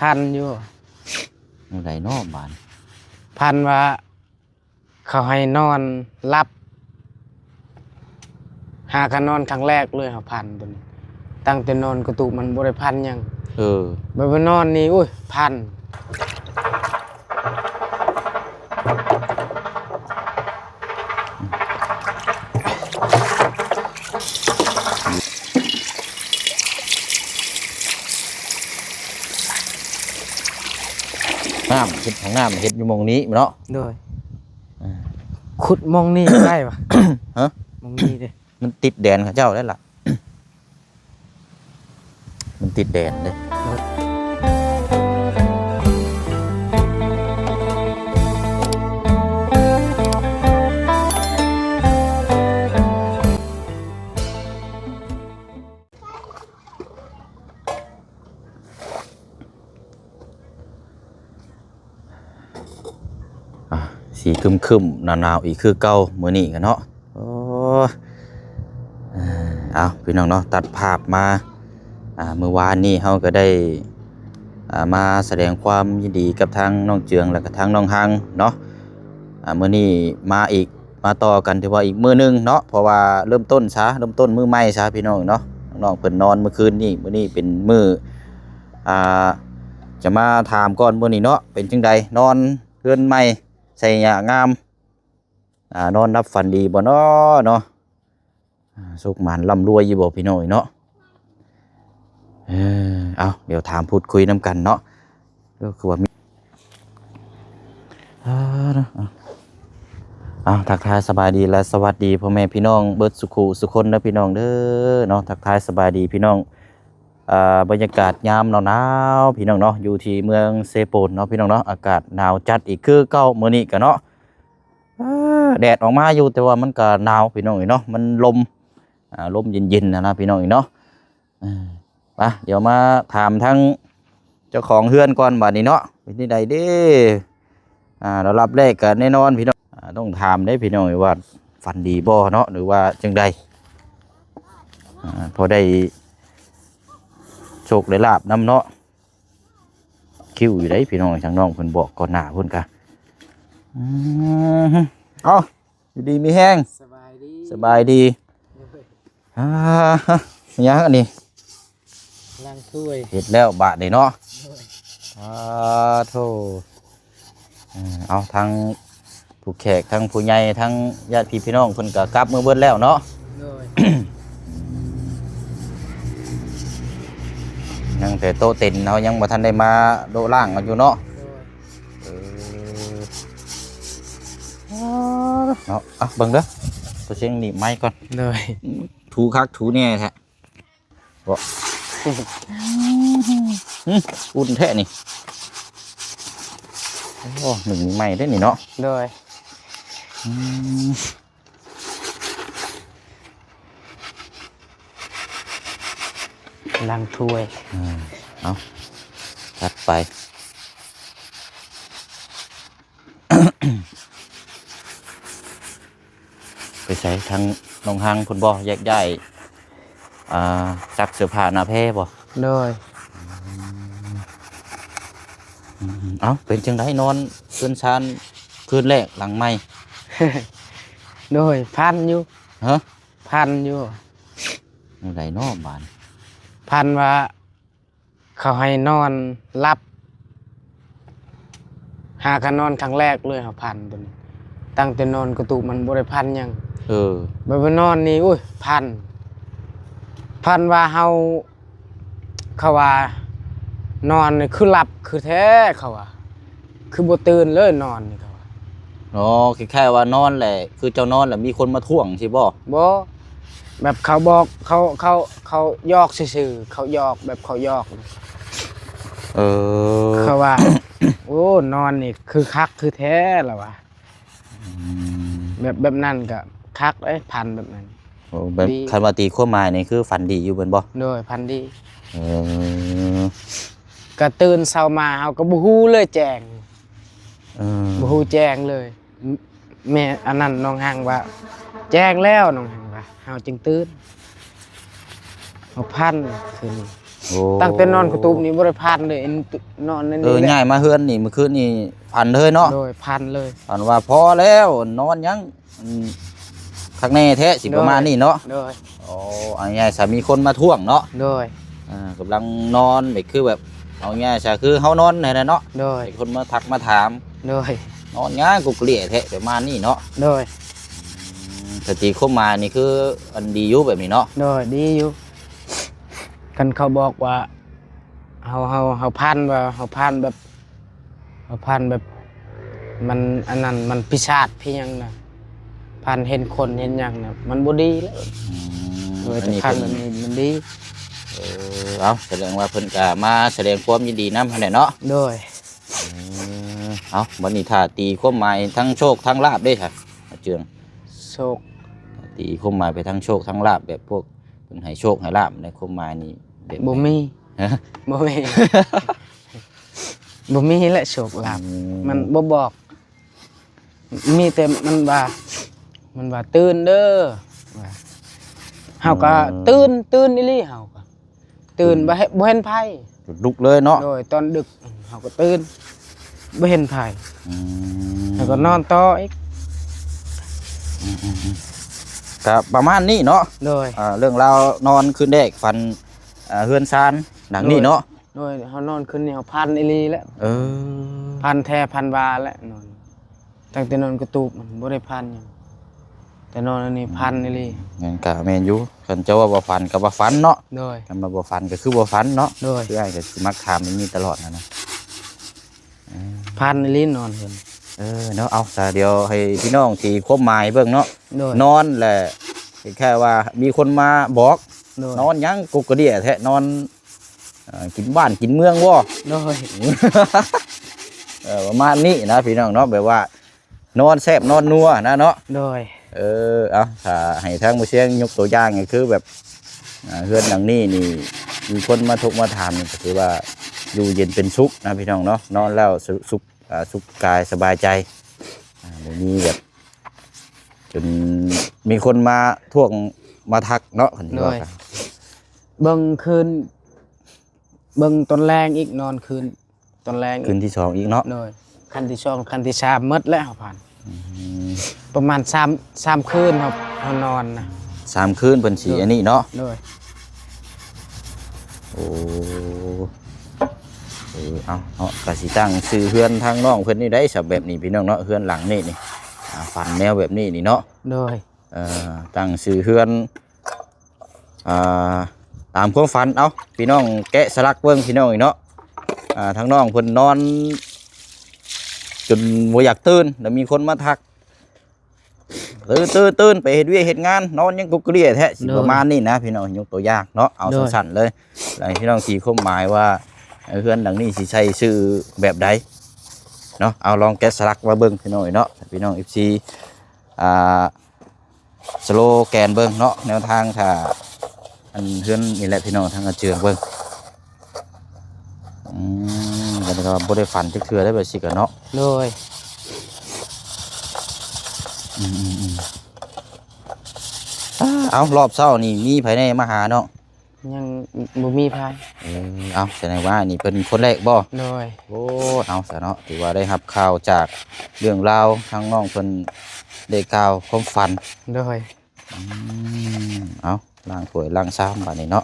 ຝັນຢູ່. ຈັ່ງໃດເນາະບາດ? ຝັນວ່າເຂົາໃຫ້ນອນຫຼັບ. ຫາກະນອນຄັ້ງແລກເລີຍ ເຮົາຝັນຕົວນີ້. ຕັ້ງແຕ່ນອນກະຕຸກມັນບໍ່ໄດ້ຝັນຫຍັງ. ເອີ ແບບວ່ານອນນີ້ ໂອ້ຍ ຝັນ. ນ້ຳ ເຮັດຫ້ອງນ້ຳ ເຮັດຢູ່ໝ່ອງນີ້ເນາະ. ໂດຍ ອ່າ ຂຸດໝ່ອງນີ້ໄດ້ວະ? ຮະ? ໝ່ອງນີ້ເດ້ ມັນຕິດແດນເຂົາເຈົ້າໄດ້ລະ. ມັນຕິດແດນເດ້. ອ່າ ສີຄຶ້ມໆ ໜາວໆ ອີກຄືເກົ່າມື້ນີ້ກະເນາະ. ໂອ້ ເອົາ ພີ່ນ້ອງເນາະ ຕັດພາບມາ ອ່າ ມື້ວານນີ້ເຮົາກະໄດ້ ອ່າ ມາສະແດງຄວາມຍິນດີກັບທາງນ້ອງເຈືອງ ແລະກະທາງນ້ອງຮັງເນາະ. ອ່າ ມື້ນີ້ມາອີກ ມາຕໍ່ກັນຖືວ່າອີກມື້ໜຶ່ງເນາະ ເພາະວ່າເລີ່ມຕົ້ນຊະ ເລີ່ມຕົ້ນມື້ໃໝ່ຊະ ພີ່ນ້ອງເນາະ. ນ້ອງເພິ່ນນອນມື້ຄືນນີ້ ມື້ນີ້ເປັນມື້ ອ່າ ຈະມາຖາມກ່ອນມື້ນີ້ເນາະ ເປັນຈັ່ງໃດ ນອນເຮືອນໃໝ່ໄຊຍະງາມ ອ່າ ນອນຫຼັບຝັນດີບໍ່ເນາະ ເນາະ. ອ່າ ໂຊກໝານລ່ຳລວຍຢູ່ບໍ່ ພີ່ນ້ອງເນາະ? ເອີ ເອົາ ດຽວຖາມພູດຄຸຍນຳກັນເນາະ. ເອີ ຄືວ່າມີ ເອົາ ເອົາ ທັກທາຍສະບາຍດີ ແລະ ສະຫວັດດີພໍ່ແມ່ພີ່ນ້ອງເບິດສຸຂູສຸຄົນເດີ ພີ່ນ້ອງເດີເນາະ. ທັກທາຍສະບາຍດີພີ່ນ້ອງ. ອ່າ ບັນຍາກາດຍາມໜາວໆ ພີ່ນ້ອງເນາະ ຢູ່ທີ່ເມືອງເຊໂປນເນາະ ພີ່ນ້ອງເນາະ. ອາກາດໜາວຈັດອີກຄືເກົ່າມື້ນີ້ກະເນາະ. ເອີ ແດດອອກມາຢູ່ ແຕ່ວ່າມັນກະໜາວ ພີ່ນ້ອງເອີຍເນາະ ມັນລົມ ອ່າ ລົມເຢັນໆ ຫັ້ນນະ ພີ່ນ້ອງເອີຍເນາະ. ເອີ ໄປ ດຽວມາຖາມທາງເຈົ້າຂອງເຮືອນກ່ອນບາດນີ້ເນາະ ເປັນຈັ່ງໃດເດ້? ອ່າ ລະດັບແລກກະແນ່ນອນ ພີ່ນ້ອງ ອ່າ ຕ້ອງຖາມເດ້ ພີ່ນ້ອງເອີຍ ວ່າຝັນດີບໍ່ເນາະ ຫຼືວ່າຈັ່ງໃດ? ອ່າ ພໍໄດ້ໂຊກໄດ້ລາບນຳເນາະ. ຄິວຢູ່ໃດ໋ພີ່ນ້ອງ ທາງນ້ອງເພິ່ນບອກກ່ອນໜ້າພຸ້ນກະ. ອືມ ເອົ້າ ຢູ່ດີມີແຮງ ສະບາຍດີ ສະບາຍດີ. ໂດຍ ອ່າ ຫຍັງອັນນີ້? ລ້າງຖ້ວຍ ເຮັດແລ້ວບາດນີ້ເນາະ. ໂດຍ ອ່າ ໂທ້ ເອີ ເອົາ ທາງຜູ້ແຂກ ທາງຜູ້ໃຫຍ່ ທາງຍາດພີ່ພີ່ນ້ອງເພິ່ນກະກັບເມືອເບິດແລ້ວເນາະ. ໂດຍ ຍັງແຕ່ໂຕະເຕັນເຮົາຍັງບໍ່ທັນໄດ້ມາໂລະລ້າງເອົາຢູ່ເນາະ. ໂດຍ ເອີ ເນາະ. ອ່ະ ເບິ່ງເດີ ໂຕະເສັງໜີບໄມ້ກ່ອນ. ໂດຍ ຖູຄັກຖູແນ່ແທ້. ບໍ່ ອືມ ອຸ່ນແທ້ນີ້. ໂອ້ ໜຶ້ງໃໝ່ເດ້ນີ້ເນາະ. ໂດຍ ອືມ ລ້າງຖ້ວຍ. ອືມ ເອົາ ຈັດໄປ. ໄປໃສ ທາງນ້ອງຮັງພຸ້ນບໍ່ ແຍກຍ້າຍ ອ່າ ຊັກເສື້ອຜ້າໜ້າແພບໍ່? ໂດຍ ອືມ ເອົ້າ ເປັນຈັ່ງໃດ ນອນເຮືອນຊານຄືນແລກຫຼັງໃໝ່? ໂດຍ ຝັນຢູ່. ຮະ? ຝັນຢູ່. ຈັ່ງໃດເນາະບາດ? ຝັນວ່າ ເຂົາໃຫ້ນອນຫຼັບ ຫາກະນອນຄັ້ງແລກເລີຍ ເຮົາຝັນຕົວນີ້. ຕັ້ງແຕ່ນອນກະຕຸກມັນບໍ່ໄດ້ຝັນຫຍັງ. ເອີ ແບບວ່ານອນນີ້ ໂອ້ຍ ຝັນ ຝັນວ່າເຮົາ ເຂົາວ່ານອນນີ້ຄືຫຼັບຄືແທ້ ເຂົາວ່າ ຄືບໍ່ຕື່ນເລີຍນອນນີ້ ເຂົາວ່າ. ອໍ ຄ້າຍໆວ່ານອນແຫຼະ ຄືເຈົ້ານອນແລ້ວມີຄົນມາທ້ວງຊີ້ບໍ່? ບໍ່ ແບບເຂົາບອກ ເຂົາ ເຂົາ ເຂົາຫຍອກຊື່ໆ ເຂົາຫຍອກ ແບບເຂົາຫຍອກ. ເອີ ເຂົາວ່າ ໂອ້ ນອນນີ້ຄືຄັກຄືແທ້ ລະວ່າ. ອືມ ແບບ ແບບນັ້ນກະຄັກເດ້ ຝັນແບບນັ້ນ. ໂອ້ ແບບ ດີ ຄັນວ່າຕີຄວາມໝາຍນີ້ຄືຝັນດີຢູ່ແມ່ນບໍ່? ໂດຍ ຝັນດີ. ເອີ ກະຕື່ນເຊົ້າມາເຮົາກະບໍ່ຮູ້ເລີຍແຈ້ງ. ເອີ ບໍ່ຮູ້ແຈ້ງເລີຍ. ແມ່ ອັນນັ້ນ ນ້ອງຮັງວ່າ ແຈ້ງແລ້ວ ນ້ອງຮັງວ່າ ເຮົາຈຶ່ງຕື່ນ ເຮົາຝັນຄືນນີ້. ໂອ້ ຕັ້ງແຕ່ນອນກະຕູບນີ້ບໍ່ໄດ້ພັນເລີຍ ນອນໃນນີ້ແຫຼະ. ເອີ ຍ້າຍມາເຮືອນນີ້ມື້ຄືນນີ້ຝັນເລີຍເນາະ? ໂດຍ ຝັນເລີຍ ຝັນວ່າພໍແລ້ວ ນອນຫຍັງ ອືມ ຄັກແນ່ແທ້ ຊິປະມານນີ້ເນາະ? ໂດຍ ໂອ້ ເອົາງ່າຍຊະ ມີຄົນມາທ້ວງເນາະ? ໂດຍ ອ່າ ກຳລັງນອນ ແບບຄືແບບ ເອົາງ່າຍຊະ ຄືເຮົານອນຫັ້ນແຫຼະເນາະ? ໂດຍ ມີຄົນມາທັກມາຖາມ ໂດຍ ນອນຫຍັງກຸກເກລຍແທ້ ປະມານນີ້ເນາະ? ໂດຍ ອືມ ສະຕິຄວາມໝາຍນີ້ຄື ອັນ ດີຢູ່ແບບນີ້ເນາະ? ໂດຍ ດີຢູ່ ຄັນເຂົາບອກວ່າ ເຮົາ ເຮົາ ເຮົາຝັນວ່າ ເຮົາຝັນແບບ ເຮົາຝັນແບບ ມັນອັນນັ້ນ ມັນປີສາດປີຫຍັງນະ ຝັນເຫັນຄົນເຫັນຫຍັງນະ ມັນບໍ່ດີແລ້ວ. ອືມ ໂດຍ ແຕ່ຄັນແບບນີ້ມັນດີ. ເອີ ເອົ້າ ສະແດງວ່າເພິ່ນກະມາສະແດງຄວາມຍິນດີນຳຫັ້ນແຫຼະເນາະ? ໂດຍ ເອີ ເອົ້າ ບັດນີ້ຖ້າຕີຄວາມໝາຍທັງໂຊກທັງລາບເດ້ຊະ ອາເຈືອງ? ໂຊກ ຕີຄວາມໝາຍໄປທັງໂຊກທັງລາບ ແບບພວກເພິ່ນໃຫ້ໂຊກໃຫ້ລາບໃນຄວາມໝາຍນີ້ແບບໃດ? ບໍ່ມີ ຮະ? ບໍ່ມີ ບໍ່ມີແຫຼະໂຊກລາບ ອືມ ມັນບໍ່ບອກ ມີແຕ່ມັນວ່າ ມັນວ່າຕື່ນເດີ ວ່າ ເຮົາກໍ ອືມ ຕື່ນ ຕື່ນອີ່ຫຼີ ເຮົາກໍຕື່ນ ອືມ ບໍ່ເຫັນ ບໍ່ເຫັນໃຜ ລຸກເລີຍເນາະ? ໂດຍ ຕອນດຶກເຮົາກໍຕື່ນ ບໍ່ເຫັນໃຜ ອືມ ແລ້ວກໍນອນຕໍ່ອີກ ອືມໆໆ ກໍປະມານນີ້ເນາະ? ໂດຍ ອ່າ ເລື່ອງລາວນອນຄືນແລກ ຝັນ ອ່າ ເຮືອນຊານຫຼັງນີ້ເນາະ? ໂດຍ ໂດຍ ເຮົານອນຄືນນີ້ເຮົາຝັນອີ່ຫຼີແຫຼະ ເອີ ຝັນແທ້ຝັນວ່າແຫຼະ ນອນ ຕັ້ງແຕ່ນອນກະຕູບມັນບໍ່ໄດ້ຝັນຫຍັງ ແຕ່ນອນອັນນີ້ ອືມ ຝັນອີ່ຫຼີ. ແມ່ນ ກະແມ່ນຢູ່ ຄັນເຈົ້າວ່າບໍ່ຝັນກະວ່າຝັນເນາະ? ໂດຍ ຄັນວ່າບໍ່ຝັນກະຄືບໍ່ຝັນເນາະ? ໂດຍ ຄືອ້າຍກະຊິມັກຖາມແນວນີ້ຕະຫຼອດຫັ້ນນະ ເອີ ຝັນອີ່ຫຼີນອນເພິ່ນ ເອີ ເນາະ ເອົາ ສະ ດຽວໃຫ້ພີ່ນ້ອງຕີຄວາມໝາຍເບິ່ງເນາະ? ໂດຍ ນອນແຫຼະ ຄ້າຍໆວ່າມີຄົນມາບອກ ໂດຍ ນອນຫຍັງກຸກກະເດຍແທ້ ນອນ ເອີ ກິນບ້ານກິນເມືອງບໍ່? ໂດຍ ເອີ ປະມານນີ້ນະພີ່ນ້ອງເນາະ ແບບວ່ານອນແຊບນອນນົວນະເນາະ? ໂດຍ ເອີ ເອົາ ຖ້າໃຫ້ທາງໝູ່ຊຽງຍົກຕົວຢ່າງກໍຄືແບບ ອ່າ ເຮືອນຫຼັງນີ້ນີ້ ມີຄົນມາທົກມາຖາມນີ້ ກໍຖືວ່າຢູ່ເຢັນເປັນສຸກນະພີ່ນ້ອງເນາະ ນອນແລ້ວສຸກ ອ່າ ສຸກກາຍສະບາຍໃຈ ອ່າ ບໍ່ມີແບບ ຈົນມີຄົນມາທວງມາທັກເນາະ ຄັນຊິວ່າກັນ ໂດຍ ເບິ່ງຄືນ ເບິ່ງຕອນແລງອີກ ນອນຄືນຕອນແລງ ຄືນທີສອງອີກເນາະ? ໂດຍ ຄັນທີສອງ ຄັນທີສາມໝົດແລ້ວເຮົາຝັນ ອືມ ປະມານສາມ ສາມຄືນເຮົາ ເຮົານອນນະ ສາມຄືນເພິ່ນຊິ ໂດຍ ອັນນີ້ເນາະ? ໂດຍ ໂອ້ ເອີ ເອົາເນາະ ກະຊິຕັ້ງຊື່ເຮືອນທາງນ້ອງເພິ່ນນີ້ໄດ໋ ສຳແບບນີ້ພີ່ນ້ອງເນາະ ເຮືອນຫຼັງນີ້ນີ້ ອ່າ ຝັນແນວແບບນີ້ນີ້ເນາະ? ໂດຍ ເອີ ຕັ້ງຊື່ເຮືອນ ອ່າ ຕາມຄວາມຝັນ ເອົາ ພີ່ນ້ອງແກະສະຫຼັກເບິ່ງພີ່ນ້ອງເນາະ ອ່າ ທາງນ້ອງເພິ່ນນອນຈົນບໍ່ຢາກຕື່ນ ແລ້ວມີຄົນມາທັກ ຕື່ນໆໆ ໄປເຮັດວຽກເຮັດງານ ນອນຫຍັງກຸກກະເດຍແທ້ ຊິ ໂດຍ ປະມານນີ້ນະພີ່ນ້ອງ ຍົກຕົວຢ່າງເນາະ ເອົາ ໂດຍ ສັ້ນໆເລີຍ ແລ້ວໃຫ້ພີ່ນ້ອງຕີຄວາມໝາຍວ່າ ເຮືອນຫຼັງນີ້ຊິໃສ່ຊື່ແບບໃດເນາະ ເອົາ ລອງແກະສະຫຼັກມາເບິ່ງພີ່ນ້ອງເນາະ ພີ່ນ້ອງ ເອັຟຊີ ອ່າ ສະໂລແກນເບິ່ງເນາະ ແນວທາງ ຖ້າ ອັນເຮືອນນີ້ແຫຼະພີ່ນ້ອງ ທາງອາເຈືອງເບິ່ງ ອືມ ກໍບໍ່ໄດ້ຝັນຈັກເທື່ອໄດ໋ ແບບຊີ້ກໍເນາະ ໂດຍ ອືມໆໆ ເອົາ ລອບເຊົ້ານີ້ມີໃຜແດ່ມາຫາເນາະ? ຍັງບໍ່ມີໃຜ ເອີ ເອົາ ສະແດງວ່ານີ້ເປັນຄົນແລກບໍ່? ໂດຍ ໂອ້ ເອົາ ຊະເນາະ ຖືວ່າໄດ້ຮັບຂ່າວຈາກເລື່ອງລາວ ທາງນ້ອງເພິ່ນໄດ້ກ່າວຄວາມຝັນ ໂດຍ ອືມ ເອົາ ລ້າງຖ້ວຍລ້າງຊາມບາດນີ້ເນາະ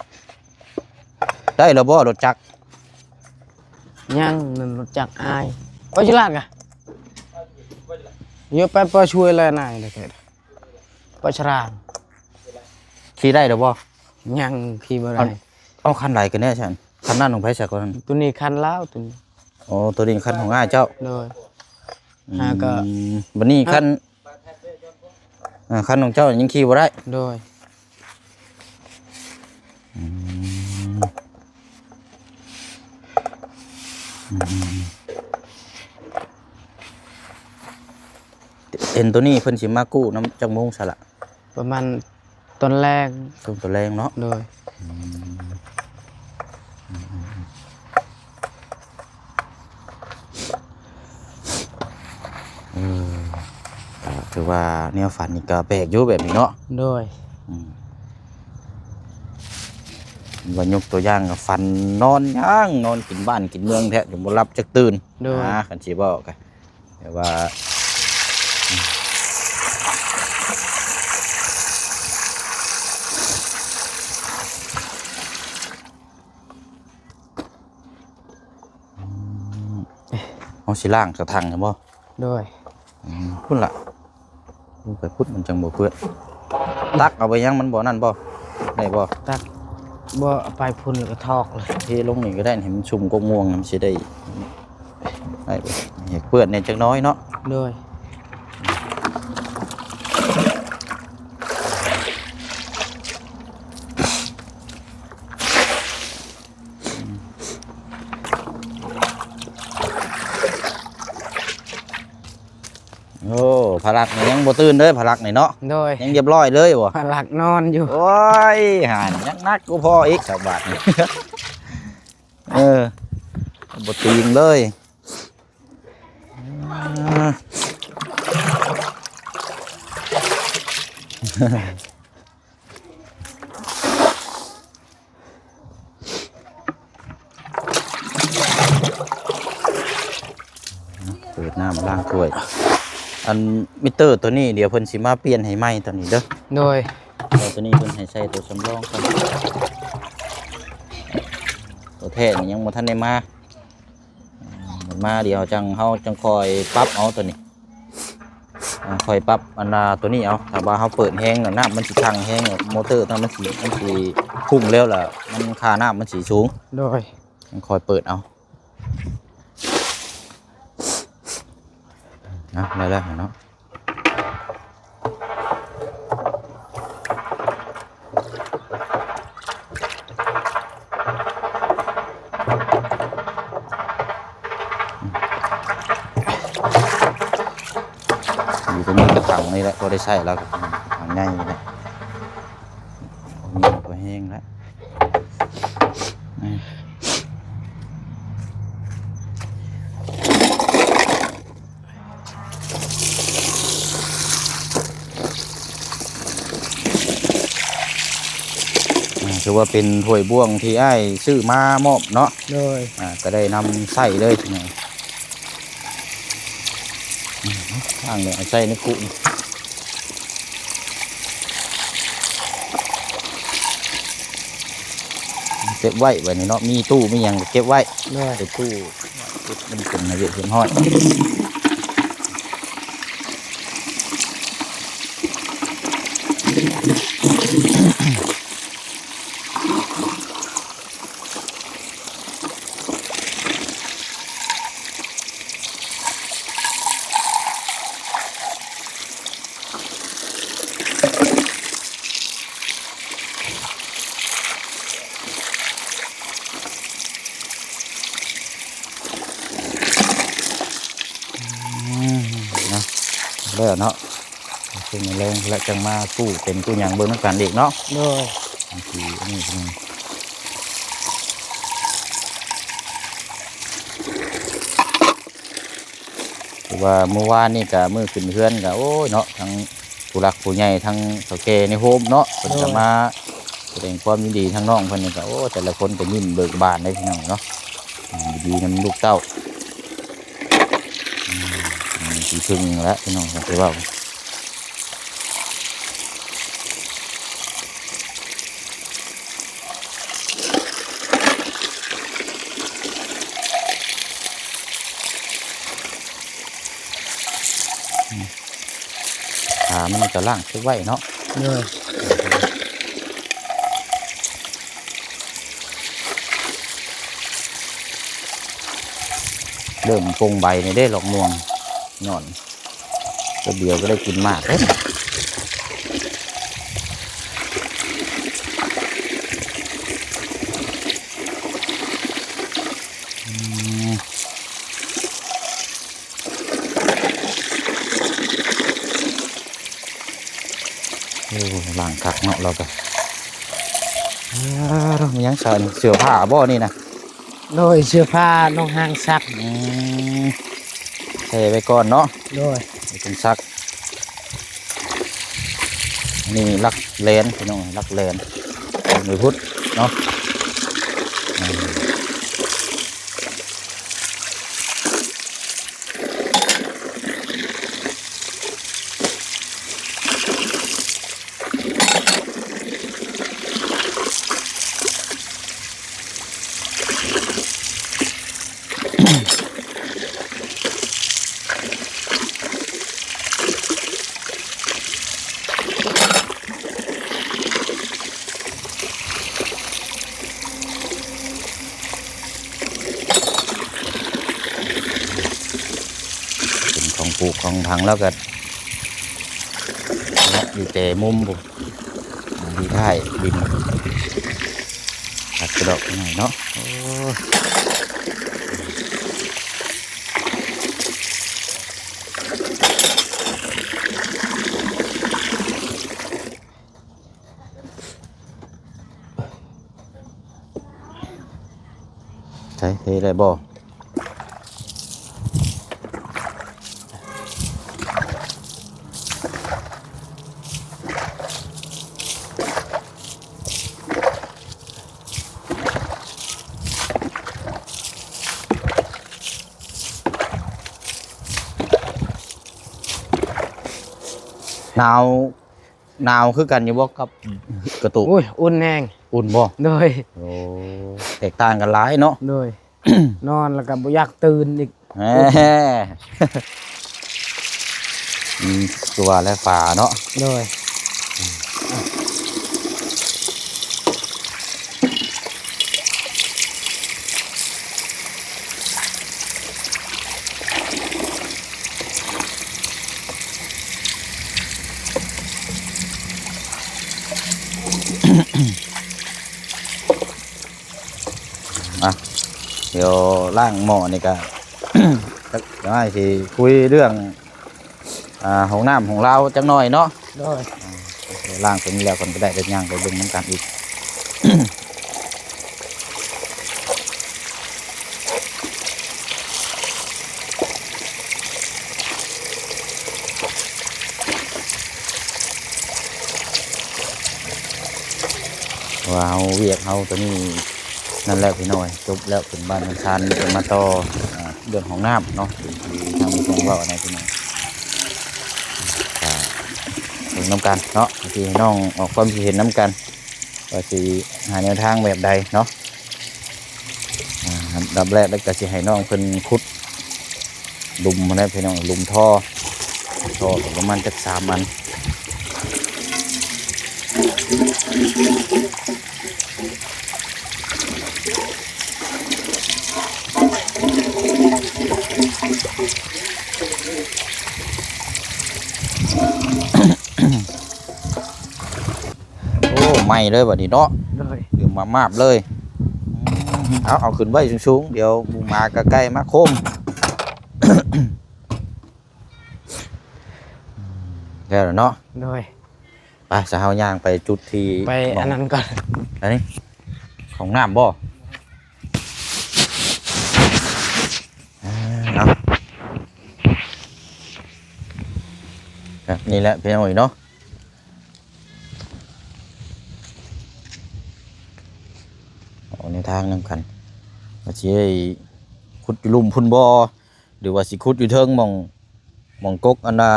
ໄດ້ແລ້ວບໍ່ລົດຈັກ? ຍັງ ນັ້ນລົດຈັກອ້າຍ ໄປສະຫຼາດກະ ຢູ່ໄປ ໄປຊ່ວຍແລນາຍເດ້ ໄປສະຫຼາດ ຂີ່ໄດ້ແລ້ວບໍ່? ຍັງ ຂີ່ບໍ່ໄດ້ ເອົາ ເອົາຄັນໃດກັນແນ່ຊັ້ນ ຄັນນັ້ນຂອງໃຜຊະ? ໂຕນີ້ຄັນລາວ ໂຕນີ້ ອໍ ໂຕນີ້ຄັນຂອງອ້າຍເຈົ້າ ໂດຍ ອືມ ຫາກໍ ບັດນີ້ຄັນ ອ່າ ຄັນຂອງເຈົ້າຍັງຂີ່ບໍ່ໄດ້ ໂດຍ ອືມ ອືມ ເຫັນໂຕນີ້ເພິ່ນຊິມາກູ້ນຳຈັກໂມງຊະລະ? ປະມານ ຕອນແລງ ຊ່ວງຕອນແລງເນາະ ໂດຍ ອືມ ເອີ ກໍຖືວ່າແນວຝັນນີ້ກໍແປກຢູ່ແບບນີ້ເນາະ ໂດຍ ອືມ ເ ວ່າຍົກຕົວຢ່າງກໍຝັນນອນຫຍັງ ນອນກິນບ້ານກິນເມືອງແທ້ ຈົນບໍ່ຫຼັບຈັກຕື່ນ. ໂດຍ ອ່າ ຄັນຊິເວົ້າກໍແບບວ່າ ເຮົາຊິລ້າງກະຖັງຫັ້ນບໍ່? ໂດຍ ອືມ ພຸ້ນລະ ລົງໄປພຸ້ນມັນຈັ່ງບໍ່ເປື້ອນ. ຕັກເອົາໄປຍັງ ມັນບໍ່ນັ້ນບໍ່? ໄດ້ບໍ່? ຕັກບໍ່ ເອົາໄປພຸ້ນແລ້ວກໍຖອກເລີຍ. ເທລົງນີ້ກໍໄດ້ ໃຫ້ມັນຊຸ່ມກົກມ່ວງ ມັນຊິໄດ້ ໄດ້ ໃຫ້ເປື້ອນແດ່ຈັກໜ້ອຍເນາະ. ໂດຍ ໂອ້ ພະລັກນີ້ຍັງບໍ່ຕື່ນເດີ ພະລັກນີ້ເນາະ. ໂດຍ ຍັງຮຽບຮ້ອຍເລີຍບໍ່? ພະລັກນອນຢູ່. ໂອ້ຍ ຫານຍັງໜັກກວ່າພໍ່ອີກສາວບາດນີ້. ເອີ ບໍ່ຕີງເລີຍ. ເປີດນ້ຳລ້າງຖ້ວຍ. ອັນມິເຕີຕົວນີ້ ດຽວເພິ່ນຊິມາປ່ຽນໃຫ້ໃໝ່ຕົວນີ້ເດີ. ໂດຍ ແຕ່ຕົວນີ້ເພິ່ນໃຫ້ໃສ່ຕົວສຳລອງກ່ອນ. ຕົວແທ້ນີ້ຍັງບໍ່ທັນໄດ້ມາ. ອືມ ມາດຽວຈັ່ງ ເຮົາຈັ່ງຄ່ອຍປັບເອົາຕົວນີ້. ອ່າ ຄ່ອຍປັບອັນນ່າຕົວນີ້ເອົາ. ຖ້າວ່າເຮົາເປີດແຮງແລ້ວ ນ້ຳມັນຊິຂັງແຮງ ມໍເຕີນັ້ນມັນຊິ ມັນຊິພຸ້ງແລ້ວລະ ມັນ ຄ່ານ້ຳມັນຊິສູງ. ໂດຍ ຈັ່ງຄ່ອຍເປີດເອົາ. ນະ ໄດ້ແລ້ວເນາະ. ຢູ່ຕົງນີ້ກະຖັງນີ້ແຫຼະ ພໍໄດ້ໃຊ້ແລ້ວ ກະຖັງໃຫຍ່ນີ້ແຫຼະ. ນີ້ກໍແຫ້ງແລ້ວ. ອ່າ ຖືວ່າເປັນຖ້ວຍບ່ວງທີ່ອ້າຍຊື້ມາມອບເນາະ. ໂດຍ ອ່າ ກໍໄດ້ນຳໃຊ້ເລີຍ. ອືມ ລ້າງແລ້ວເອົາໃສ່ໃນຄຸນີ້ ເກັບໄວ້ບັດນີ້ເນາະ. ມີຕູ້ມີຫຍັງກໍເກັບໄວ້. ໂດຍ ໃສ່ຕູ້ ເກັບມັນເປັນໃຫ້ຮຽບຮ້ອຍ. ອືມ ນະ ແລ້ວເນາະ. ເຊິ່ງແລງແລ້ວຈັ່ງມາກູ້ເປັນກູ້ຫຍັງເບິ່ງນຳກັນອີກເນາະ. ໂດຍ ບາງທີອັນນີ້ ຄືວ່າມື້ວານນີ້ກະມື້ຂຶ້ນເຮືອນກະ ໂອ້ຍເນາະ ທັງຜູ້ຫຼັກຜູ້ໃຫຍ່ ທັງເຖົ້າແກ່ໃນໂຮມເນາະ ເພິ່ນກະມາສະແດງຄວາມຍິນດີ. ທາງນ້ອງເພິ່ນນີ້ກະ ໂອ້ ແຕ່ລະຄົນກະຍິ້ມເບີກບານເດ້ພີ່ນ້ອງເນາະ. ອືມ ດີນຳລູກເຕົ້າ. ອືມ ອືມ ທີ່ເພິ່ງແຫຼະພີ່ນ້ອງ ທີ່ເວົ້າ ອືມ ຂາມັນກະລ້າງເກັບໄວ້ເນາະ. ໂດຍ ເລີ່ມປົງໃບນີ້ເດ້ ດອກມ່ວງ ຍ້ອນ ແປັບດຽວກໍໄດ້ກິນໝາກເດ້. ອືມ ໂອ້ ລ້າງຄັກເນາະ ລາວກະ ອາ ມີຫຍັງໃສ່ ເສື້ອຜ້າບໍ່ນີ້ນະ? ໂດຍ ເສື້ອຜ້ານ້ອງຫ້າງຊັກ. ອືມ ໃສ່ໄວ້ກ່ອນເນາະ. ໂດຍ ໄວ້ເປັນຊັກ. ນີ້ຫຼັກແລນພີ່ນ້ອງ ຫຼັກແລນ ໄປພຸ້ນເນາະ. ເປັນຂອງປູກຂອງຝັງແລ້ວກໍເນາະ ຢູ່ແຕ່ມຸມພຸ້ນ ຢູ່ທ້າຍດິນ ຄັກຢູ່ດອກໜ້ອຍເນາະ. ໂອ້ ໃສ່ ເທໄດ້ບໍ່? ໜາວ ໜາວຄືກັນຢູ່ບໍ່ກັບກະຕຸກ? ໂອ້ຍ ອຸ່ນແຮງ. ອຸ່ນບໍ່? ໂດຍ. ໂອ້ ແຕກຕ່າງກັນຫຼາຍເນາະ. ໂດຍ. ນອນແລ້ວກໍບໍ່ຢາກຕື່ນອີກ. ແໝ່ ອືມ ຄືວ່າແຫຼະ ຝາເນາະ. ໂດຍ. ອ່ະ ດຽວລ້າງໝໍ້ນີ້ກະ ຈັກໜ້ອຍຊິຄຸຍເລື່ອງ ອ່າ ຫ້ອງນ້ຳຂອງລາວຈັກໜ້ອຍເນາະ. ໂດຍ. ອ່າ ລ້າງຕົວນີ້ແລ້ວກ່ອນກໍໄດ້ ໄດ້ຍ່າງໄປເບິ່ງນຳກັນອີກ. ວ່າເຮົາ ວຽກເຮົາຕົວນີ້ ນັ້ນແຫຼະພີ່ນ້ອງ ຈົບແລ້ວເປັນບ້ານເປັນຊານ ມີແຕ່ມາຕໍ່ ອ່າ ເລື່ອງຫ້ອງນ້ຳເນາະ ທີ່ທາງຜູ້ຊົງເວົ້ານະພີ່ນ້ອງ. ກະເບິ່ງນຳກັນເນາະ ທີ່ໃຫ້ນ້ອງອອກຄວາມຄິດເຫັນນຳກັນ ວ່າຊິຫາແນວທາງແບບໃດເນາະ. ອ່າ ອັນດັບແລກແລ້ວກະຊິໃຫ້ນ້ອງເພິ່ນຂຸດ ຫຼຸມຫັ້ນແຫຼະພີ່ນ້ອງ ຫຼຸມທໍ່ ທໍ່ກໍປະມານຈັກສາມອັນ. ໂອ້ ໄໝ້ເລີຍບັດນີ້ເນາະ. ໂດຍ. ດື່ມມາມາບເລີຍ. ອືມ ເອົາ ເອົາຂຶ້ນໄວ້ສູງໆ ດຽວໝູໝາກະໄກ່ມາໂຄມ. ແລ້ວເນາະ. ໂດຍ. ໄປ ຊະ ເຮົາຍ່າງໄປຈຸດທີ່ ໄປອັນນັ້ນກ່ອນ. ອັນນີ້ ຫ້ອງນ້ຳບໍ່? ອ່າ ເອົາ ແບບນີ້ແຫຼະພີ່ນ້ອງເອີຍເນາະ. ເອົາແນວທາງນຳກັນ ວ່າຊິໄດ້ຂຸດຢູ່ລຸ່ມພຸ້ນບໍ່ ຫຼືວ່າຊິຂຸດຢູ່ເທິງໝ່ອງ ໝ່ອງກົກອັນນ່າ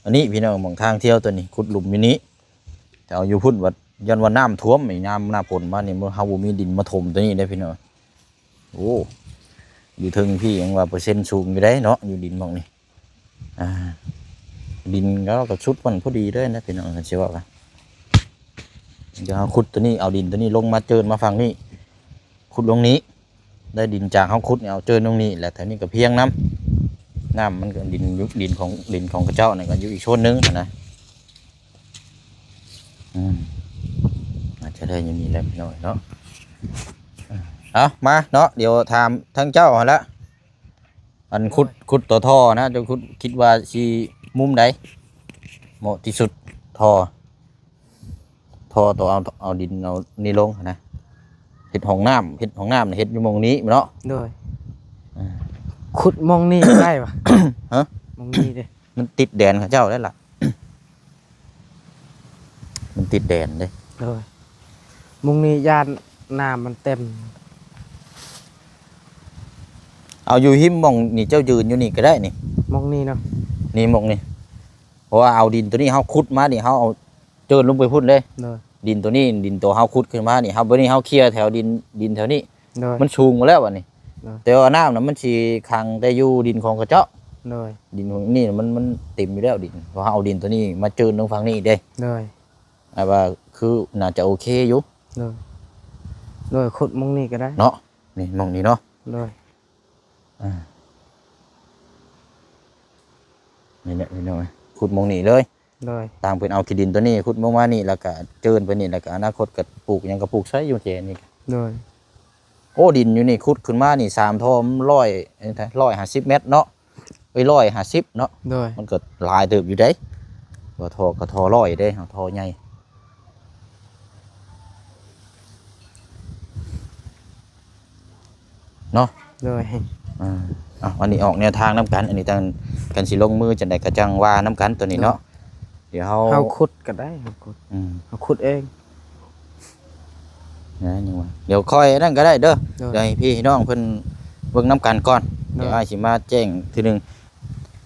ອັນນີ້ພີ່ນ້ອງ ໝ່ອງທາງທ່ຽວຕົວນີ້ ຂຸດຫຼຸມຢູ່ນີ້ ແຕ່ເອົາຢູ່ພຸ້ນວ່າ ຢ້ານວ່ານ້ຳຖ້ວມ ຍາມໜ້າຝົນມານີ້ ເຮົາບໍ່ມີດິນມາຖົມຕົວນີ້ເດ້ພີ່ນ້ອງ. ໂອ້ ຢູ່ເທິງພີ້ຍັງວ່າເປີເຊັນສູງຢູ່ເດ້ເນາະ ຢູ່ດິນໝ່ອງນີ້. ອ່າ ດິນລາວກໍຊຸດມັນພໍດີເລີຍນະພີ່ນ້ອງ ຄັນຊິເວົ້າກະ ດຽວເຮົາຂຸດຕົວນີ້ ເອົາດິນຕົວນີ້ລົງມາເຈີນມາຝັ່ງນີ້ ຂຸດລົງນີ້ ໄດ້ດິນຈາກເຮົາຂຸດນີ້ ເອົາເຈີນລົງນີ້ ແລ້ວແຖວນີ້ກໍພຽງນຳ ນ້ຳມັນກໍດິນຢູ່ ດິນຂອງ ດິນຂອງເຂົາເຈົ້ານັ້ນກໍຢູ່ອີກໂຊນໜຶ່ງຫັ້ນນະ. ອືມ ອາດຈະໄດ້ຢູ່ນີ້ແຫຼະພີ່ນ້ອງເນາະ. ເອົາ ມາເນາະ ດຽວຖາມທາງເຈົ້າຫັ້ນລະ ອັນຂຸດ ຂຸດຕໍ່ທໍ່ນະ ເຈົ້າຂຸດ ຄິດວ່າຊິມຸມໃດເໝາະທີ່ສຸດ? ທໍ່ ທໍ່ຕໍ່ເອົາ ເອົາດິນເອົານີ້ລົງຫັ້ນນະ ເຮັດຫ້ອງນ້ຳ ເຮັດຫ້ອງນ້ຳເຮັດຢູ່ໝ່ອງນີ້ເນາະ. ໂດຍ. ອ່າ ຂຸດໝ່ອງນີ້ໄດ້ວະ? ຮະ? ໝ່ອງນີ້ເດ້ ມັນຕິດແດນເຂົາເຈົ້າໄດ້ລະ ມັນຕິດແດນເດ້. ໂດຍ. ໝ່ອງນີ້ຢ້ານ ນ້ຳມັນເຕັມ. ເອົາຢູ່ຮິມໝ່ອງນີ້ ເຈົ້າຢືນຢູ່ນີ້ກໍໄດ້ນີ້ ໝ່ອງນີ້ເນາະ ນີ້ໝ່ອງນີ້ ເພາະວ່າເອົາດິນໂຕນີ້ເຮົາຂຸດມານີ້ ເຮົາເອົາເຈີນລົງໄປພຸ້ນເດ້. ໂດຍ ດິນໂຕນີ້ ດິນໂຕເຮົາຂຸດຂຶ້ນມານີ້ ເຮົາ ບັດນີ້ເຮົາເຄຍແຖວດິນ ດິນແຖວນີ້ ໂດຍ ມັນສູງໝົດແລ້ວບັດນີ້. ໂດຍ ແຕ່ວ່ານ້ຳນະມັນຊິຂັງແຕ່ຢູ່ດິນຂອງເຂົາເຈົ້າ. ໂດຍ ດິນຂອງນີ້ມັນ ມັນເຕັມຢູ່ແລ້ວດິນ ເພາະເຮົາເອົາດິນໂຕນີ້ມາເຈີນລົງຝັ່ງນີ້ເດ້. ໂດຍ ແຕ່ວ່າຄືໜ້າຈະໂອເຄຢູ່. ໂດຍ ໂດຍ ຂຸດໝ່ອງນີ້ກໍໄດ້ເນາະ ນີ້ໝ່ອງນີ້ເນາະ. ໂດຍ ອ່າ ນີ້ແຫຼະພີ່ນ້ອງເອີຍ ຂຸດໝ່ອງນີ້ເລີຍ. ໂດຍ ຕ່າງເພິ່ນເອົາຂີ້ດິນໂຕນີ້ຂຸດລົງມານີ້ ແລ້ວກະເຈີນໄປນີ້ ແລ້ວກະອະນາຄົດກະປູກຫຍັງກະປູກໃສ່ຢູ່ແຈນີ້ກະ. ໂດຍ ໂອ້ ດິນຢູ່ນີ້ຂຸດຂຶ້ນມານີ້ສາມທໍ່ ມັນຮ້ອຍ ເອີ ຮ້ອຍຫ້າສິບແມັດເນາະ ເອີຍ ຮ້ອຍຫ້າສິບເນາະ. ໂດຍ ມັນກໍຫຼາຍເຕີບຢູ່ເດ້ ວ່າທໍ່ກໍທໍ່ຮ້ອຍເດ້ ເຮົາທໍ່ໃຫຍ່ເນາະ. ໂດຍ ອ່າ ເອົາ ອັນນີ້ອອກແນວທາງນຳກັນ ອັນນີ້ຕັ້ງກັນຊິລົງມືຈັ່ງໃດກໍຈັ່ງວ່ານຳກັນໂຕນີ້ເນາະ. ໂດຍ ດຽວເຮົາ ເຮົາຂຸດກໍໄດ້ ເຮົາຂຸດ ອືມ ເຮົາຂຸດເອງ. ນະ ຍັງວ່າ ດຽວຄ່ອຍນັ້ນກໍໄດ້ເດີ. ໂດຍ ດຽວໃຫ້ພີ່ໃຫ້ນ້ອງເພິ່ນເບິ່ງນຳກັນກ່ອນ. ໂດຍ ດຽວອ້າຍຊິມາແຈ້ງທີໜຶ່ງ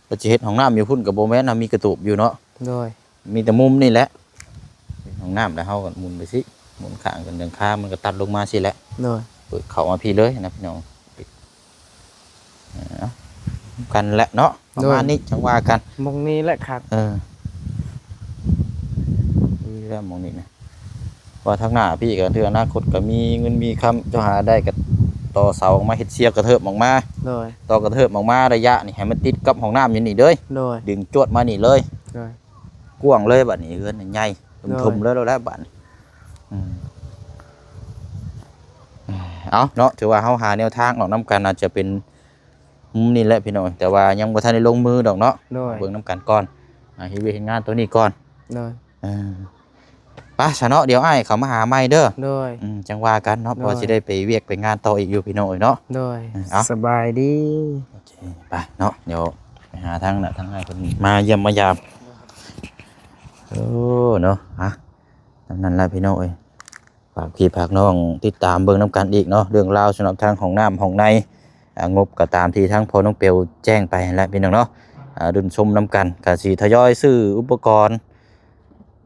ວ່າຊິເຮັດຫ້ອງນ້ຳຢູ່ພຸ້ນກໍບໍ່ແມ່ນນະ ມີກະຕູບຢູ່ເນາະ. ໂດຍ ມີແຕ່ມຸມນີ້ແຫຼະ ເປັນຫ້ອງນ້ຳ ແລ້ວເຮົາກໍໝູນໄປຊີ້ ໝູນຂ້າງກັນ ຫຼັງຄາມັນກໍຕັດລົງມາຊີ້ແຫຼະ. ໂດຍ ເປີດເຂົ້າມາພີ້ເລີຍນະພີ່ນ້ອງ. ເອົາ ກັນແຫຼະເນາະ ປະມານນີ້ ໂດຍ ຈັ່ງວ່າກັນ. ໝ່ອງນີ້ແຫຼະຄັກ ເອີ ນີ້ແຫຼະໝ່ອງນີ້ນະ ວ່າທາງໜ້າພີ້ກໍເທື່ອອະນາຄົດກໍມີເງິນມີຄຳ ເຈົ້າຫາໄດ້ກໍຕໍ່ເສົາອອກມາ ເຮັດຊຽວກະເທີບອອກມາ. ໂດຍ ຕໍ່ກະເທີບອອກມາໄລຍະນີ້ ໃຫ້ມັນຕິດກັບຫ້ອງນ້ຳຢູ່ນີ້ເດີ. ໂດຍ ດຶງຈວດມານີ້ເລີຍ. ໂດຍ ກວ້າງເລີຍບັດນີ້ ເຮືອນໃຫຍ່ ໂດຍ ຖົມໆເລີຍແລ້ວບັດນີ້. ອືມ ເອົາເນາະ ຖືວ່າເຮົາຫາແນວທາງອອກນຳກັນ ອາດຈະເປັນມຸມນີ້ແຫຼະພີ່ນ້ອງ ແຕ່ວ່າຍັງບໍ່ທັນໄດ້ລົງມືດອກເນາະ. ໂດຍ ເບິ່ງນຳກັນກ່ອນ ອ່າ ເຮັດວຽກເຮັດງານໂຕນີ້ກ່ອນ. ໂດຍ ເອີ ໄປຊະເນາະ ດຽວອ້າຍເຂົ້າມາຫາໃໝ່ເດີ. ໂດຍ ອືມ ຈັ່ງວ່າກັນເນາະ ໂດຍ ເພາະວ່າຊິໄດ້ໄປວຽກໄປງານຕໍ່ອີກຢູ່ພີ່ນ້ອງເອີຍເນາະ. ໂດຍ ເອີ ເອົາ ສະບາຍດີ. ໂອເຄ ໄປເນາະ ດຽວໄປຫາທາງນະ ທາງອ້າຍເພິ່ນມາຢ້ຽມມາຢາມ. ໂອ້ ເນາະ ອ່ະ ຕາມນັ້ນລະພີ່ນ້ອງເອີຍ ຝາກພີ່ຝາກນ້ອງຕິດຕາມເບິ່ງນຳກັນອີກເນາະ ເລື່ອງລາວສຳລັບທາງຫ້ອງນ້ຳຫ້ອງໃນ ອ່າ ງົບກໍຕາມທີ່ທາງພໍ່ນ້ອງເປວແຈ້ງໄປຫັ້ນແຫຼະພີ່ນ້ອງເນາະ. ອ່າ ລຸ້ນຊົມນຳກັນ ກະຊິທະຍອຍຊື້ອຸປະກອນ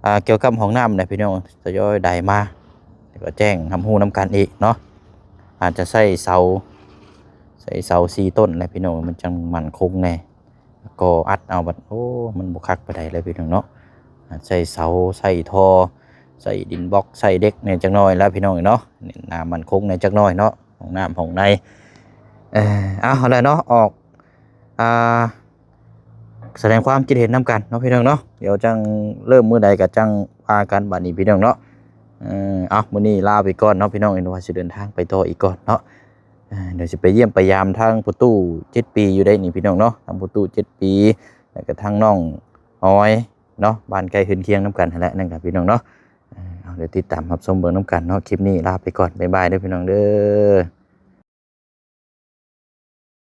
ອ່າ ກ່ຽວກັບຫ້ອງນ້ຳແຫຼະພີ່ນ້ອງ ທະຍອຍໄດ້ມາ ແລ້ວກໍແຈ້ງຮັບຮູ້ນຳກັນອີກເນາະ. ອາດຈະໃຊ້ເສົາ ໃຊ້ເສົາສີ່ຕົ້ນແຫຼະພີ່ນ້ອງ ມັນຈັ່ງໝັ້ນຄົງແດ່. ກໍອັດເອົາບັດ ໂອ້ ມັນບໍ່ຄັກປານໃດເລີຍພີ່ນ້ອງເນາະ. ອາດໃຊ້ເສົາ ໃຊ້ທໍ່ ໃຊ້ດິນບລັອກ ໃຊ້ເດັກແດ່ຈັກໜ້ອຍລະພີ່ນ້ອງເນາະ ເນັ້ນໜ້າໝັ້ນຄົງແດ່ຈັກໜ້ອຍເນາະ ຫ້ອງນ້ຳຫ້ອງໃນ. ເອີ ເອົາ ຫັ້ນແຫຼະເນາະ ອອກ ອ່າ ສະແດງຄວາມຄິດເຫັນນຳກັນເນາະພີ່ນ້ອງເນາະ. ດຽວຈັ່ງເລີ່ມມື້ໃດກໍຈັ່ງວ່າກັນບັດນີ້ພີ່ນ້ອງເນາະ. ເອີ ເອົາ ມື້ນີ້ລາໄປກ່ອນເນາະພີ່ນ້ອງ ເຫັນວ່າຊິເດີນທາງໄປຕໍ່ອີກກ່ອນເນາະ. ອ່າ ດຽວຊິໄປຢ້ຽມໄປຢາມທາງພໍ່ຕູ້ເຈັດປີຢູ່ໄດ໋ນີ້ພີ່ນ້ອງເນາະ ທາງພໍ່ຕູ້ເຈັດປີ ແລ້ວກໍທາງນ້ອງອອຍເນາະ ບ້ານໃກ້ເຮືອນຄຽງນຳກັນຫັ້ນແຫຼະ ນັ້ນກໍພີ່ນ້ອງເນາະ. ເອົາ ດຽວຕິດຕາມຮັບຊົມເບິ່ງນຳກັນເນາະ. ຄລິບນີ້ລາໄປກ່ອນ ບາຍບາຍເດີພີ່ນ້ອງເດີ.